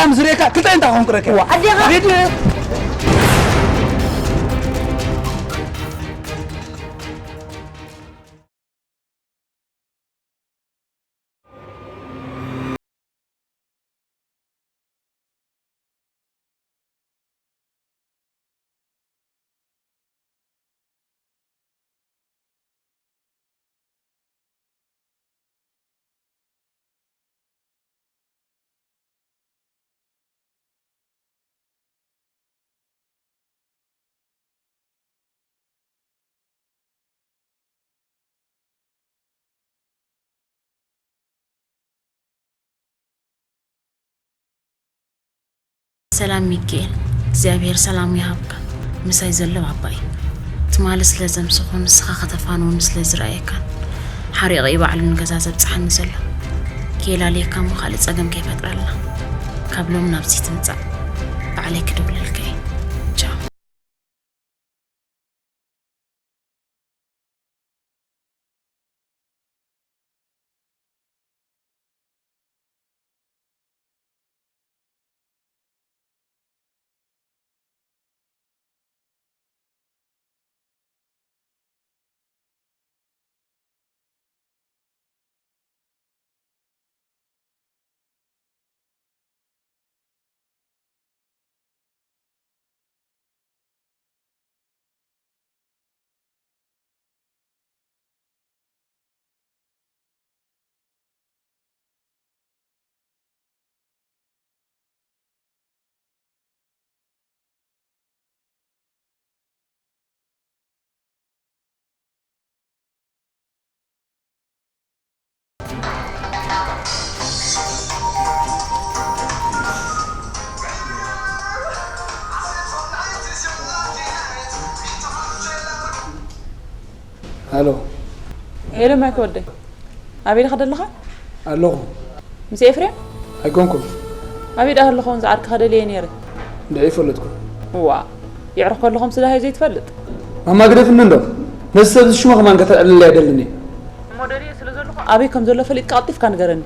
ኣም ዝሬካ ክልተ እንታይ ኾንኩ ረከ? ዋ፣ ኣዴኻ! ሪድ! ሰላም ሚካኤል፣ እግዚኣብሔር ሰላም ይሃብካ። ምሳይ ዘሎ ባባ እዩ። ትማሊ ስለ ዘምሰኹ ንስኻ ከተፋንወኒ ስለ ዝረኣየካን ሓሪቐ እዩ ባዕሉ ንገዛ ዘብጽሓኒ ዘሎ። ከየላልየካ እሞ ካልእ ጸገም ከይፈጥረልና ካብ ሎሚ ናብዚ ትምጻእ ባዕለይ ክድውለልካ እየ። ቻው። ሃሎ። ሄሎ ማይክ ወደይ፣ ኣበይ ኢኻ ዘለኻ? ኣለኹ። ምስ ኤፍሬም? ኣይኮንኩን። ኣበይ ደኣ ኣለኹ? ዝዓርክኻ ደልየ ነይረ። እንድዒ ኣይፈለጥኩን። ዋ፣ የዕርኽ ከለኹም ስለ ሃይ ዘይትፈልጥ? ማማ ግደፍኒ እንዶ። ነዚ ሰብ እዚ ሽሙ ከማን ከተልዕልለይ ኣይደልን እየ። እሞ ደልየ ስለ ዘለኹ ኣበይ ከም ዘሎ ፈሊጥካ ቀልጢፍካ ንገረኒ።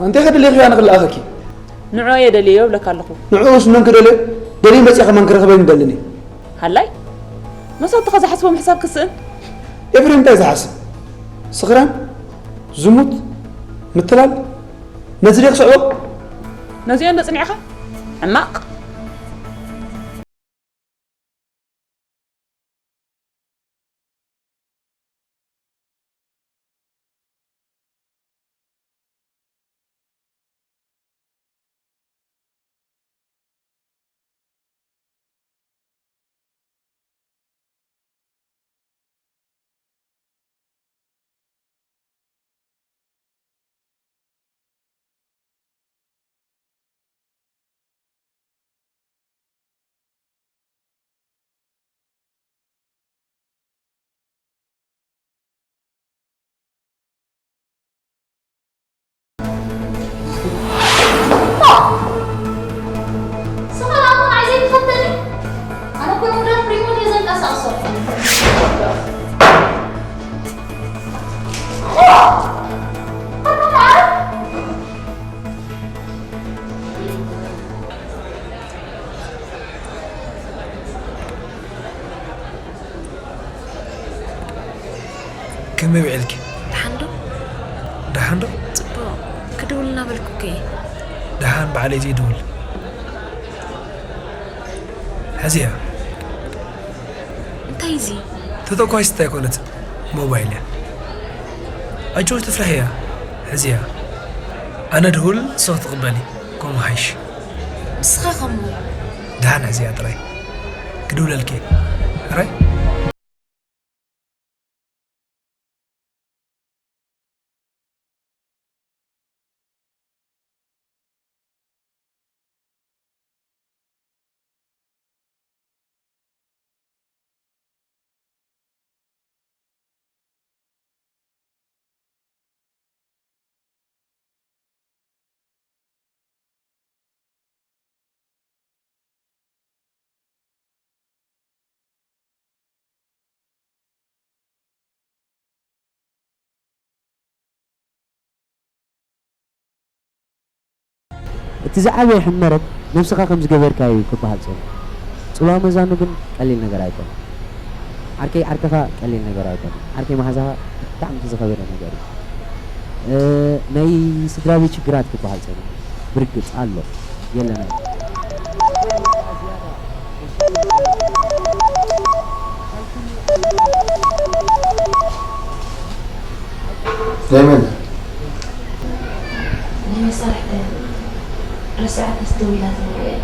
ኣንታይ ከደልየኺ ኣነ ክለኣኸኪ? ንዑ እየ ደልዮ እብለካ ኣለኹ። ንዑስ መን ክደልዮ? ደልዩ መጺኣ ከማን ክረኽበኒ ይደልን እየ። ሃላይ፣ መሳትኻ ዝሓስቦ ምሕሳብ ክስእን። ኤፍሬም እንታይ ዝሓስብ? ስኽራን? ዝሙት? ምትላል? ነዚ ድየ ክስዕቦ? ነዚኦ እንዶ ጽኒዕኻ? ሕማቕ። ከመይ ውዒልኪ? ደሓን ዶ? ደሓን ዶ? ጽቡቕ። ክድውል እናበልኩ እኮ እየ። ደሓን ባዕለይ እየ ዝድውል። ሕዚያ። እንታይ እዚ? ተተኳሲት ኣይኮነትን፣ ሞባይል እያ። ኣጆኺ ትፍርሕያ፣ ሕዚያ። ኣነ ድውል፣ ንስኺ ትቕበሊ፣ ከምኡ ሓይሽ። ንስኻ ኸሞ? ደሓን ሕዚያ ጥራይ። ክድውለልኪ እየ። ሕራይ? እቲ ዝዓበየ ሕመረት ነብስኻ ከም ዝገበርካዮ እዩ ክበሃል ጸኒሑ። ጽልዋ መዛኑ ግን ቀሊል ነገር ኣይኮነን። ዓርከይ ዓርክኻ ቀሊል ነገር ኣይኮነን። ዓርከይ መሓዛኻ ብጣዕሚ እቲ ዝኸበደ ነገር እዩ። እ፣ ናይ ስድራ ቤት ሽግራት ክበሃል ጸኒሑ። ብርግጽ ኣሎ። የለን። ናይ መን? ናይ መሳርሕቲ ረሲዓታስ ደው ኢላ ትነግሮ እያ።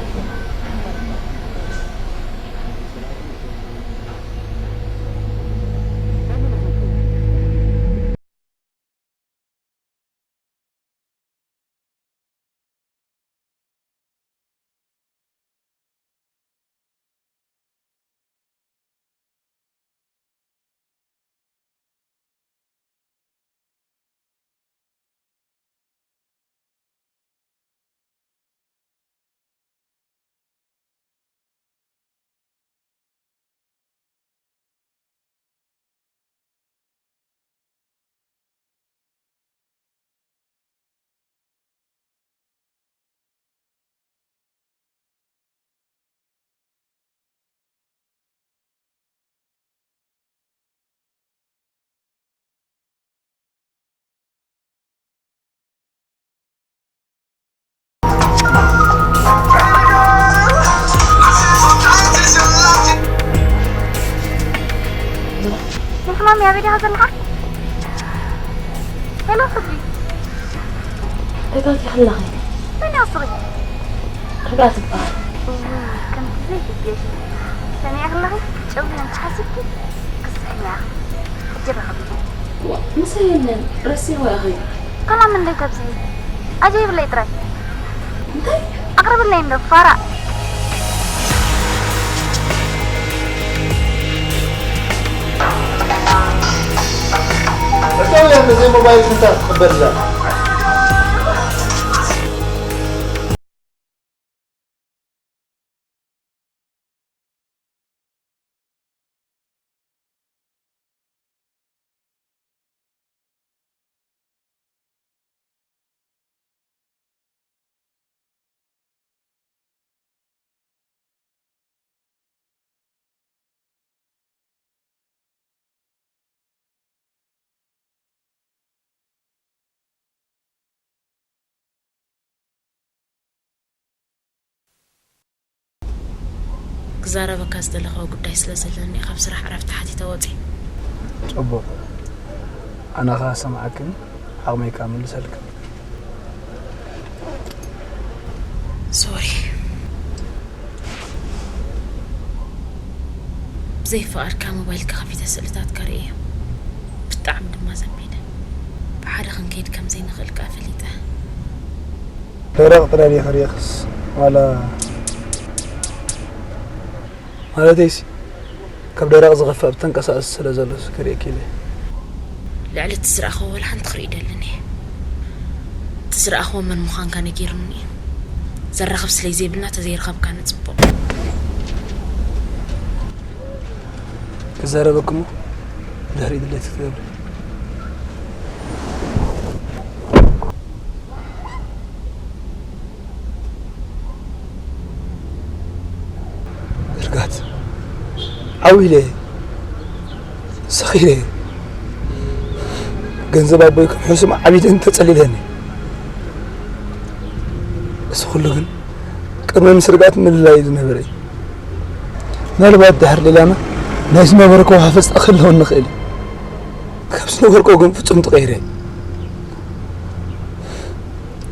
ንሕማም ያበዲኻ ዘለኻ? ሄሎ ፍርዲ። ተጋጊ ከለኺ። መን እያ ስሪ? ርግኣት ትበሃል። እውይ፣ ከምቲ ዘይትብየሽ። ሰሚዐ ከለኺ ክትጨውይኒ እንተሓሲብኪ ክስሕኒ ኢኺ። ሕጂ ርኸብኒ። ዋ፣ ምሳይ የለን፣ ረሲዕዎ ኢኺ። ከማን ምንደይ ካብዚ? ኣጀይብለይ ጥራይ። እንታይ? ኣቕርብለይ እንዶ ፋራ። እቶም እዮም እዚ ሞባይል ስልጣን ትቕበል እዛ። ክዛረበካ ዝደለኹዎ ጉዳይ ስለ ዘለኒ፣ ካብ ስራሕ ዕረፍቲ ሓቲተ ወጺኤ። ጽቡቕ። ኣነ ኸኣ ሰምዓክን ዓቕመይ ከኣ መልሰልክን። ሶሪ። ብዘይ ፍቓድካ ሞባይልካ ከፊተ ስእልታትካ ርእየ። ብጣዕሚ ድማ ዘንቢለ። ብሓደ ክንከይድ ከም ዘይንኽእል ከኣ ፈሊጠ። ደረቕ ጥራይ ድየ ክርእየኽስ ዋላ? ማለተይሲ፣ ካብ ደረቕ ዝኸፍእ ኣብ ተንቀሳቐሲ ስለ ዘሎስ ክርእየኪ ኢለ። ልዕሊ እቲ ዝረኣኽዎ ዋላ ሓንቲ ክርኢ ይደልን እየ። እቲ ዝረኣኽዎ መን ምዃንካ ነጊሩኒ እዩ። ዘራኽብ ስለ ዘይብልና ተዘይረኸብካኒ ጽቡቕ። ክዛረበኪ እሞ ድሕሪ ድሌት ክትገብሪ። ርግኣት፣ ዓው ኢለ እየ። ሰኺረ እየ። ገንዘብ ኣቦይ ከም ሕሱም ዓቢደን ተጸሊለኒ። እዚ ኩሉ ግን ቅድሚ ምስርጋት ምልላይ እዩ ዝነበረ እዩ። ምናልባት ድሕሪ ሌላና ናይ ዝነበርክዎ ሃፈጻ ክህልወኒ ይኽእል እዩ። ካብ ዝነበርክዎ ግን ፍጹም ተቐይረ እየ።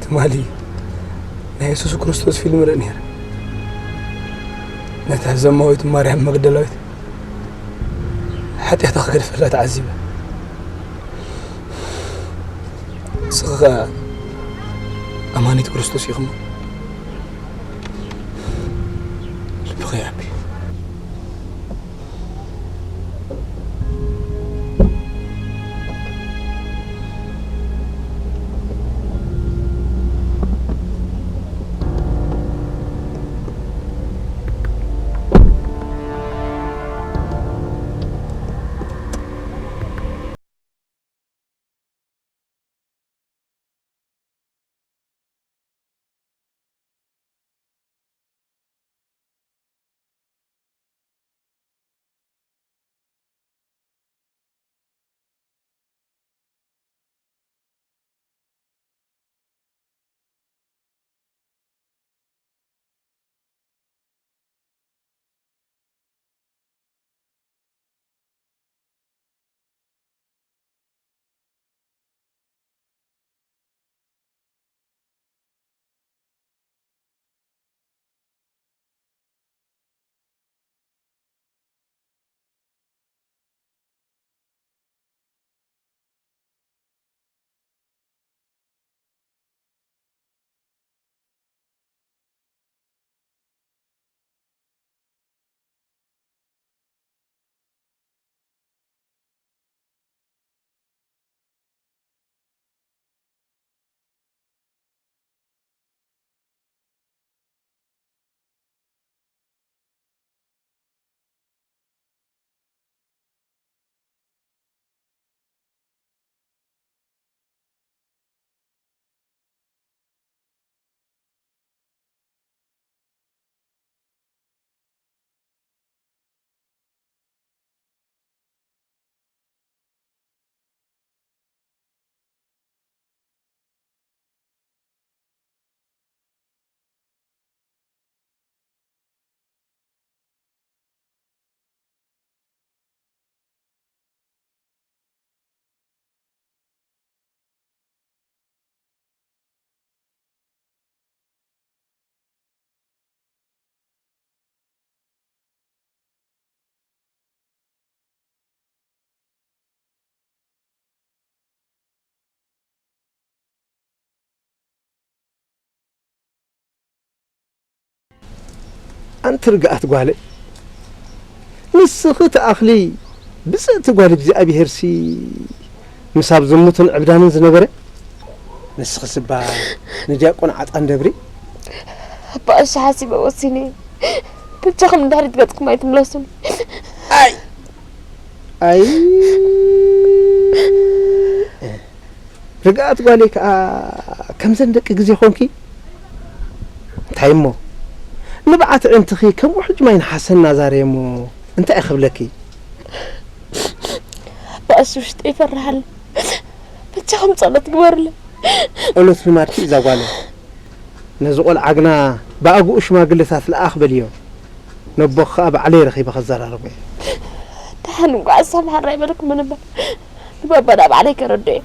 ትማሊ ናይ የሱስ ክርስቶስ ፊልም ርኢ ነይረ። ነታ ዘማዊት ማርያም መግደላዊት ሓጢኣታ ክገድፈላ ተዓዚበ። ንስኺ ኸኣ ኣማኒት ክርስቶስ ኢኺ እሞ ልብኺ ይዓቢ። ኣንቲ ርግኣት ጓለይ፣ ንስኺ ትኣኽሊ ብፅእቲ ጓል እግዚኣብሄርሲ፣ ምሳብ ዝሙትን ዕብዳንን ዝነበረ፣ ንስኺ ስባ ንዲያቆን ዓጣን ደብሪ። ኣባ እሺ ሓሲበ ወሲነ። ብቻኹም ንድሕሪት ገጽኩም ኣይትምለሱን። ኣይ፣ ኣይ። ርግኣት ጓለይ ከኣ ከምዘን ደቂ ግዜ ኾንኪ። እንታይ እሞ፣ ንብዓት ዕንትኺ ከም ውሕጅ ማይ ንሓሰን ናዛረየ እሞ እንታይ ክብለኪ? ኣባ እሺ ውሽጠይ ይፈርሕ ኣሎ። በጃኹም ጸሎት ግበሩለይ። ጸሎት ልማድኪ እዛ ጓለይ። ነዚ ቆልዓ ግና ብኣግኡ ሽማግለታት ለኣኽ በልዮ። ነቦኺ ኸኣ ባዕለይ ረኺበ ከዘራርቦ እየ። ደሓን እንኳዕ ኣሳምሓና ኣይበለኩም እምበር፣ ንባባና ባዕለይ ከረድኦ እየ።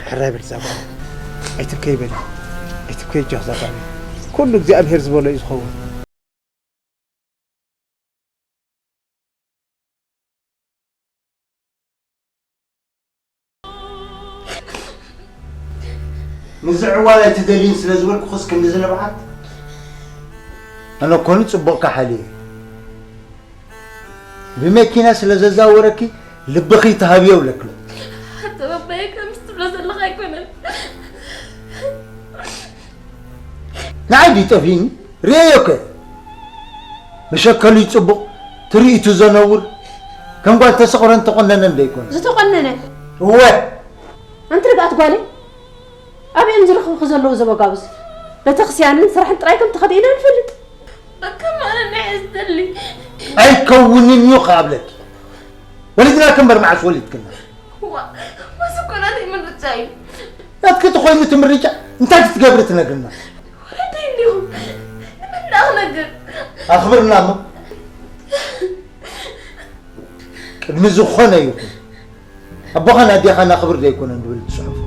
ሕራይ በሊ እዛ ጓለይ። ኣይትብከይ በሊ። ኣይትብከይ ኣጆኺ እዛ ጓለይ። ኩሉ እግዚኣብሄር ዝበሎ እዩ ዝኸውን። ምዝዕዋል ኣይትደልይን ስለ ዝበልኩኽስ ክንድዚ ንብዓት? ኣነ ኮኑ ጽቡቕካ ሓልየ። ብመኪና ስለ ዘዛወረኪ ልብኺ ይተሃብዮ እብለኪ። ኣታ ባባየ ከምዚ ትብሎ ዘለኻ ኣይኮነን። ንዓይ ድዩ ጠፊእኒ? ርእየዮ እኮ። መሸከሉ ጽቡቕ፣ ትርኢቱ ዘነውር፣ ከም ጓል ተሰቑረን ተቖነነን ዶ ኣይኮነን? ዝተቖነነ? እወ። ኣንቲ ርግኣት ጓለይ፣ ኣበይ'ዮም ዝረኽቡኺ ዘለዉ ዘበጋብዝ? ቤተክርስትያንን ስራሕን ጥራይ ከም ትኸዲ ኢና ንፈልጥ። በቃ ማረ ንሕዝተሊ። ኣይከውንን እዩ ከኣብለኪ። ወሊድናኪ እምበር መዓስ ወሊድክና? ዋ፣ እዚ እኮ ናተይ ምርጫ እዩ። ናትኪ ተኾይኑ እቲ ምርጫ እንታይ ክትገብሪ ትነግርና? ወለደይ እንዲኹም ንምንዳ ክነግር? ኣኽብርና እሞ። ቅድሚ ዝኾነ ይኹን ኣቦኻን ኣዴኻን ኣኽብር ዘይኮነን ዝብል ጽሑፍ።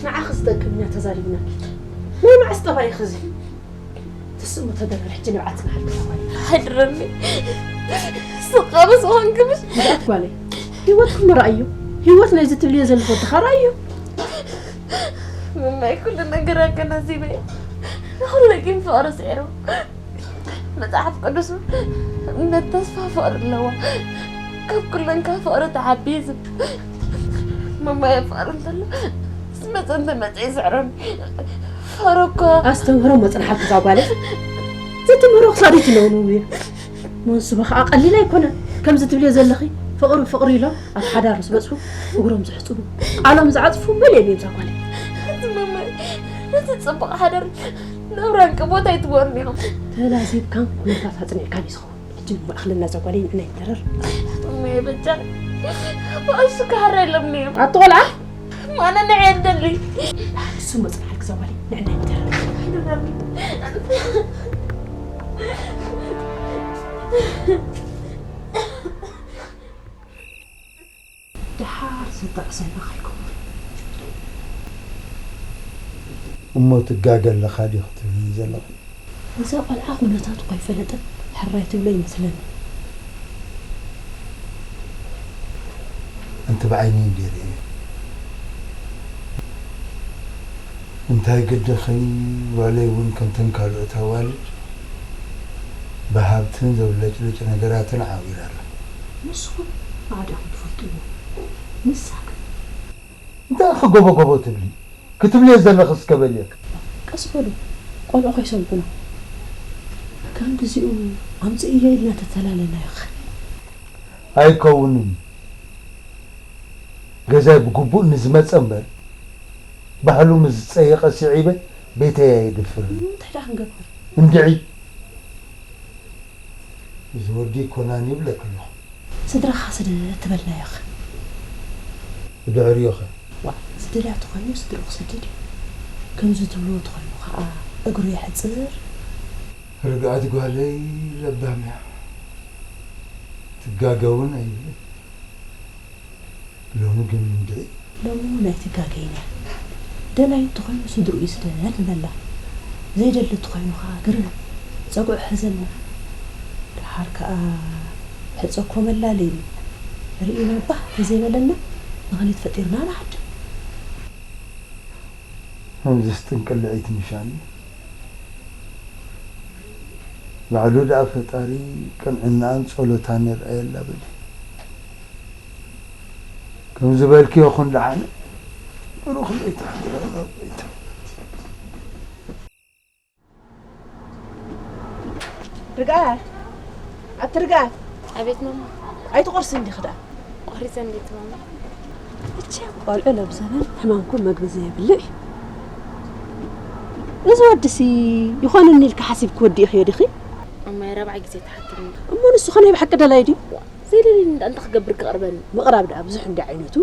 ንዓኺ ዝጠቅም ኢና ተዛሪብናኪ። ናይ መዓስ ጠባይኺ እዚ? ትስእሞ ተደረር ሕጂ ንብዓት ዝመሓልክላ ጓል። ሓድረኒ። ስቓ ምስ ኾንኪ ምሽ? ንብዓት ጓለይ፣ ህይወትኩም ርኣዮ። ህይወት ናይዚ ትብልዮ ዘለኺ ወድኻ ርኣዮ። መማይ ኩሉ ነገር ኣገናዚበ። ንኹሉ ግን ፍቕሪ ስዒሩ። መጽሓፍ ቅዱስ እምነት፣ ተስፋ፣ ፍቕሪ ኣለዋ። ካብ ኩለን ካብ ፍቕሪ ትዓቢ እዩ ዝብል። መማየ ፍቕሪ እንተሎ ምስ መጸ እንተመጸ ይስዕረኒ። ፍቕሪ እኮ ኣስተምህሮ መጽናሓት እዛ ጓለይ። ዘትምህሮ ክሳብ ይትነውንው እዩ። መንስቦ ኸኣ ቀሊል ኣይኮነን። ከምዚ ትብልዮ ዘለኺ ፍቕሪ ፍቕሪ ኢሎም ኣብ ሓዳር ምስ በጽሑ እግሮም ዝሕጽቡ፣ ቃሎም ዝዓጽፉ መሊኦም እዮም እዛ ጓለይ። እዚ መማየ ነቲ ጽቡቕ ሓዳር ናብራን ቅቦት ኣይትወርን ኢኹም። ተላዚብካን ኩነታት ኣጽኒዕካን እዩ ዝኸውን። ሕጂ እሞ እኽለና እዛ ጓለይ ንዕና ይንተረር። እመየ በጃ ብኣሱ ክሓራ የለምኒ እዮም። ኣቲ ቆልዓ። ማነ ንዕየ ደሊ። ንሱ መጽናዕልክ እዛ ጓለይ ንዕና ይንተረር። ደሓር ዘጣቕሰና ከይከውን። እሞ ትጋገ ኣለኻ ድዩ ክትብልኒ ዘለኺ? እዛ ቆልዓ ኩነታቱ ከይፈለጠት ሕራይ ትብሎ ይመስለኒ። ኣንቲ ብዓይነይ እንድየ ርእየ። እንታይ ግድኺ፣ ጓለይ እውን ከምተን ካልኦት ኣዋልድ ብሃብትን ዘብለጭልጭ ነገራትን ዓዊራ ኣላ። ንስኹም ማዕዶኹም ትፈልጥዎ። ንሳ ግን እንታይ ኢኺ ጎቦ ጎቦ ትብሊ? ክትብልዮ ዘለኺ እስከ በልየኪ። ቀስ በሉ፣ ቆልዑ ከይሰምዑና። ከም ግዚኡ ኣምጽእዮ ኢልና ተተላለናዮኸ? ኣይከውንን። ገዛይ ብግቡእ ንዝመጸ እምበር፣ ባህሉ ምስ ዝጸየቐ ስዒበ ቤተይ ኣየድፍርን። እንታይ ደኣ ክንገብር? እንድዒ። እዚ ወዲ ኣይኮናን ይብለኪ ኣለኹ። ስድራኻ ስደድ ተበልናዮኸ? ብድሕሪኡኸ? ዋእ፣ ዝደልያ ተኾይኑ ስድርኡ ክሰድድ እዩ። ከምዚ ትብልዎ ተኾይኑ ኸኣ እግሩ የሕጽር። ርግኣት ጓለይ ለባም እያ። ትጋገ እውን ኣይብልን። ሎሚ ግን እንድዒ። ሎሚ እውን ኣይትጋገይን እያ። ደላይ እንተኾይኑ ስድርኡ ይስደድ ንበላ። ዘይደሊ እንተኾይኑ ኸኣ ግርም ጸጉዑ ሕዘልና። ደሓር ከኣ ሕጾ እኮ መላለዩ ርኢና ባህ ተዘይበለና ምኽኒት ፈጢርና ንዓድም። ከምዚ ስጥንቅልዒት ምሻኒ ባዕሉ ደኣ ፈጣሪ ቅንዕናኣን ጸሎታን የርኣየላ በሊ። ከም ዝበልክዮ ኩን ደሓነ ብሩኽ ለይቲ ሓደራ። ርግኣት፣ ኣቲ ርግኣት፣ ኣቤት ማማ። ኣይትቆርሲ እንዲኺ ደኣ። ቆሪፀ እንዴት ማማ? እቺ ቆልዑ ሎም ዘበን ሕማምኩም መግቢ ዘይብልዕ እዩ። እዚ ወድሲ ይኾነኒ ኢልካ ሓሲብኪ ወዲእኽዮ ዲኺ? እማይ ራብዓይ ግዜ ተሓቲሙኒ። እሞ ንሱ ኸ ናይ ብሓቂ ደላይ ድዩ? ዘይደልየኒ ደኣ እንታይ ክገብር ክቐርበኒ? ምቕራብ ደኣ ብዙሕ እንዲ ዓይነቱ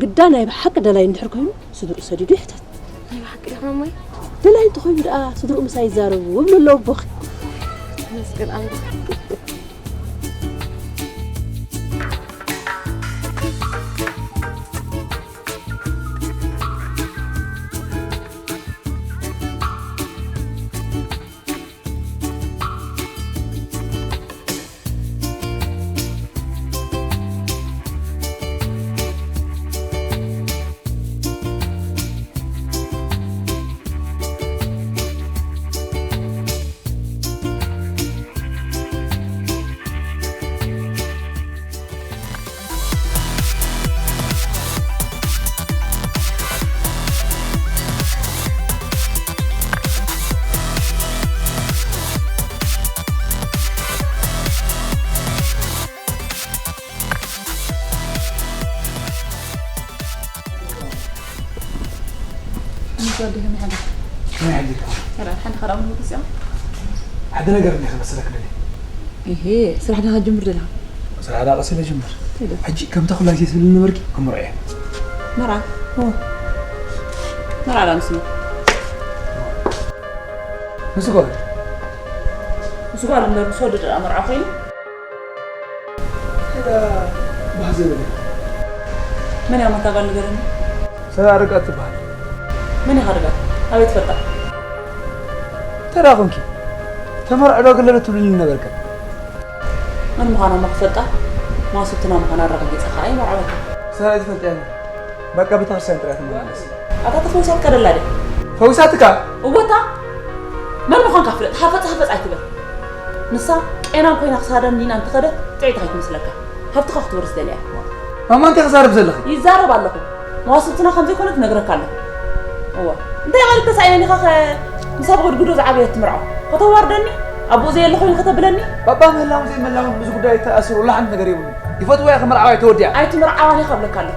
ግዳ ናይ ብሓቂ ደላይ እንድሕር ኮይኑ ስድርኡ ሰዲዱ ይሕተት። ናይ ብሓቂ ዲኻ ማማይ? ደላይ እንተኾይኑ ደኣ ስድርኡ ምሳይ ይዛረቡ እብሉ ኣለዉ ኣቦኺ። ተመስገን ኣምላኽ። ምስ ወዲ ከመይ ሓዲርካ? ከመይ ሓዲርካ? ሰላም፣ ሓንቲ ካልኣ ቡን ክወስድ እያ። ሓደ ነገር እንዲኻ ክመሰለክ ደልየ። እሄ፣ ስራሕ ዲኻ ክትጅምር ደሊኻ? ስራሕ ደኣ ቀስ ኢለ እጅምር። እንታይ ዶ? ሕጂ ከምታ ኩላ ግዜ ትብልኒ ነበርኪ፣ ክምርዖ እየ። መርዓ? ኦ። መርዓ ደኣ ምስ መን? ምስ ጓል። ምስ ጓል እምበር ምስ ወዲ ደኣ መርዓ ኮይኑ? ባህ ዘብል እዩ። መን እያ እታ ጓል ንገረኒ? ሰብኣ ርግኣት ትበሃል። መን ኢኻ ርግኣት? ኣበይ ትፈልጣ? ተራ ኮንኪ ተመርዖ ዶ ገለ ዶ ትብልኒ ነበርካ? መን ምዃና እሞ ክፈልጣ፣ መዋስብትና ምዃና ኣረጋጊጸ ከኣ ይመርዓወካ። ሰብኣ ኣይትፈልጥያን ኢኺ። በቃ ቤተክርስትያን ጥራይ ትመላለስ። ኣታ ተፈዊሳትካ ደላ ድያ? ፈዊሳትካ? እወ እታ መን ምዃንካ ፍለጥ፣ ሃፈጽ ሃፈጽ ኣይትበል። ንሳ ቄናን ኮይና ክሳዳን ዲና እንተኸደት ጥዕይቲ ከይትመስለካ። ሃብትኻ ክትወርስ ደልያ። ማማ እንታይ ክዛረብ ዘለኺ? ይዛረብ ኣለኹ። መዋስብትና ከም ዘይኮነ ክነግረካ ኣለኹ። እወ። እንታይ ማለት ተሳኢነኒ ኢኻ ኸ ምስ ኣብ ጎድጉዶ ዝዓበየት ትምርዖ? ከተዋርደኒ? ኣቦኡ ዘየለ ኮይኑ ከተብለኒ? ባባ ምህላውን ዘይምህላውን ምስዚ ጉዳይ እተኣሳሰሩ ወላ ሓንቲ ነገር የብሉን። ይፈትዋ እየ ክምርዓዋ እየ ተወዲኣ። ኣይትምርዓዋን ኢኻ እብለካ ኣለኹ።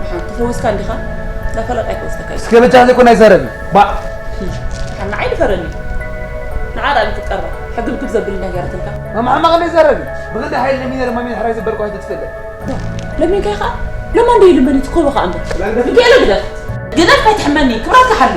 ደሓን ተፈዊስካ እንዲኻ? እንዳ ፈለጥ ኣይክወስደካ እዩ። እስከ በጃኻ ዘይኮነ ኣይዛረብን። ባእ! ደሓን ንዓይ ድፈረኒ። ንዓ ደኣ ክትቀርባ ሕግብግብ ዘብል እንታይ ገይራትልካ? ማማ ሕማቕ እንዶ ይዛረብ እዩ። ብኽንደይ ሓይሊ ለሚነ ለማሚነ ሕራይ ዘበልኩ ኣይትፈልጥ። ለሚንካ ኢኻ? ለማን ዶ ይልመን እዩ? ትኮቦ ኸኣ እምበር። ሚካኤለ ግደፍ። ግደፍ ከይትሕመኒ። ክብረትካ ሓሉ።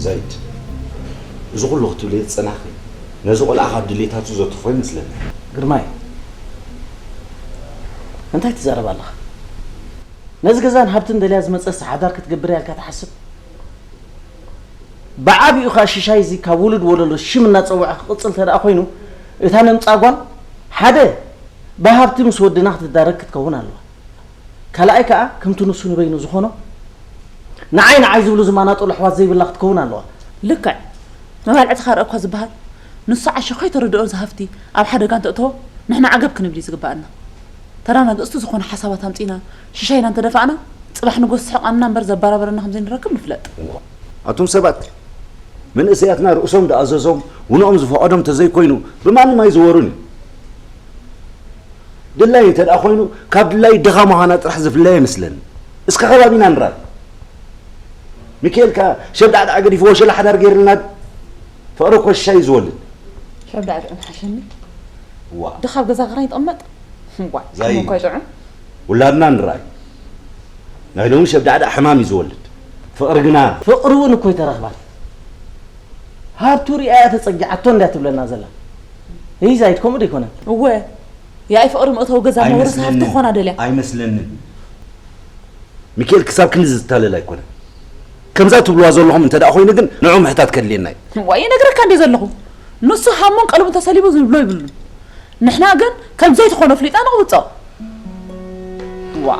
ዛይድ፣ እዚ ኩሉ ክትብልዮ ዝጸናሕኪ ነዚ ቆልዓ ካብ ድሌታቱ ዘትርፎ ይመስለኒ። ግርማይ፣ እንታይ ትዛረብ ኣለኻ? ነዚ ገዛን ሃብትን ደልያ ዝመጸስ ሓዳር ክትገብር እያ ኢልካ ትሓስብ? ብዓቢኡ ኸኣ ሽሻይ እዚ ካብ ውሉድ ወለዶ ሽም እናጸውዐ ክቕጽል እንተ ደኣ ኮይኑ፣ እታ ነምጽኣ ጓል ሓደ ብሃብቲ ምስ ወድና ክትዳረግ ክትከውን ኣለዋ። ካልኣይ ከኣ ከምቲ ንሱ ንበይኑ ዝኾኖ ንዓይ ንዓይ ዝብሉ ዝማናጠሉ ኣሕዋት ዘይብላ ክትከውን ኣለዋ። ልክዕ። መባልዕቲ ካርእ እኳ ዝበሃል ንሱ ዓሾ ከይተረድኦ እዚ ሃፍቲ ኣብ ሓደጋ እንተእተዎ ንሕና ዓገብ ክንብል እዩ ዝግበኣና። ተራ ነግእስቱ ዝኾነ ሓሳባት ኣምጺና ሽሻይና እንተደፋእና ጽባሕ ንጎስ ስሕቓንና እምበር ዘባራበረና ከምዘይንረክብ ንፍለጥ። ኣቱም ሰባት፣ መንእሰያትና ርእሶም ዝኣዘዞም ውንኦም ዝፈቐዶም ተዘይኮይኑ ብማንም ኣይዝወሩን እዩ። ድላይ እንተ ደኣ ኮይኑ ካብ ድላይ ድኻ ምዃና ጥራሕ ዝፍለይ ኣይመስለኒ። እስከ ከባቢና ንራይ። ሚካኤል ከኣ ሸብዳዕዳዕ ገዲፉ ወሸላ ሓዳር ገይርልና። ፍቕሪ እኮ ሽሻይ እዩ ዝወልድ። ሸብዳዕዳዕ ምሓሸኒ። ዋ። ድኻ ኣብ ገዛ ክራይ ይቕመጥ። ዋ፣ ዛይ። ሽሙ እኮ ይጥዑም። ውላድና ንራይ። ናይ ሎሚ ሸብዳዕዳዕ ሕማም እዩ ዝወልድ። ፍቕሪ ግና። ፍቕሪ እውን እኮ ይተረኽባል። ሃብቱ ሪኣያ ተጸጊዓቶ እንድያ ትብለና ዘላ። ይዛይድ ከምኡ ዶ ይኮነን? እወ። ያኢ ፍቕሪ መእተዊ ገዛ መውረሲ ሃብቲ ኣይመስለንን። ክኾና ደልያ። ኣይመስለንን። ሚካኤል ክሳብ ክንዲ ዝታለል ኣይኮነን። ከምዛ ትብልዋ ዘለኹም እንተ ደኣ ኮይኑ ግን ንዑ ምሕታት ከድልየና እዩ። ዋይ ይነግረካ እንደ ዘለኹ። ንሱ ሃሙን ቀልቡን ተሰሊቡ ዝብሎ ይብሉን። ንሕና ግን ከም ዘይትኾኖ ፍሊጣ ንቕብጾ። ዋ።